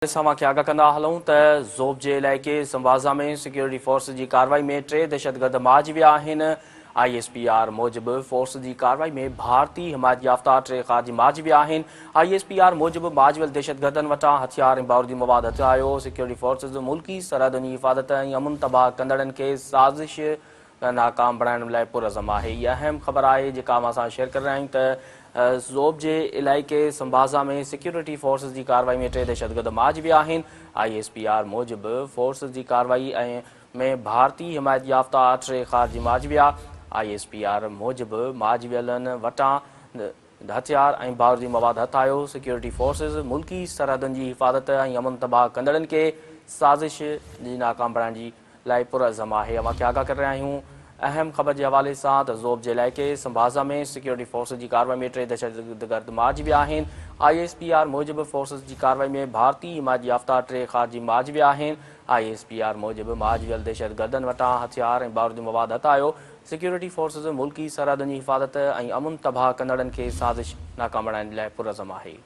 اسان اوهان کي آگاهه ڪندا هلون ته زوب جي علائقي سمبازا ۾ سيڪيورٽي فورسز جي ڪارروائي ۾ ٽي دهشتگرد مارجي ويا آهن. I S P R موجب فورسز جي ڪارروائي ۾ ڀارتي حمايت يافته ٽي خارجي مارجي ويا آهن. I S P R موجب مارجي ويل دهشتگردن وٽان هٿيار ۽ بارودي مواد هٿ آيو. سيڪيورٽي فورسز ملڪي سرحدن جي حفاظت ۽ امن تباهه ڪندڙن کي سازش ناڪام بڻائڻ لاء پرعزم آهي. هي اهم خبر آهي جيڪا اوهان سان شيئر ڪري رهيا آهيون ته زوب جي علائقي سمبازا ۾ سيڪيورٽي فورسز جي ڪارروائي ۾ ٽي دهشتگرد مارجي ويا آهن. I S P R موجب فورسز جي ڪارروائي ۾ ڀارتي حمايت يافته ٽي خارجي مارجي ويا. I S P R موجب مارجي ويلن وٽان هٿيار ۽ بارودي مواد هٿ آيو. سيڪيورٽي فورسز ملڪي سرحدن جي حفاظت ۽ امن تباهه ڪندڙن کي سازش جي ناڪام بڻائڻ جي لاء پرعزم آهي. اوهان کي آگاهه ڪري رهيا آهيون اهم خبر جي حوالي سان ته زوب جي علائقي سمبازا ۾ سيڪيورٽي فورسز جي ڪارروائي ۾ ٽي دهشتگرد مارجي ويا آهن. I S P R موجب فورسز جي ڪارروائي ۾ ڀارتي حمايت يافته ٽي خارجي مارجي ويا آهن. I S P R موجب مارجي ويل دهشتگردن وٽان هٿيار ۽ بارودي مواد هٿ آيو. سيڪيورٽي فورسز ملڪي سرحدن جي حفاظت ۽ امن تباهه ڪندڙن کي سازش ناڪام بڻائڻ لاء پرعزم آهي.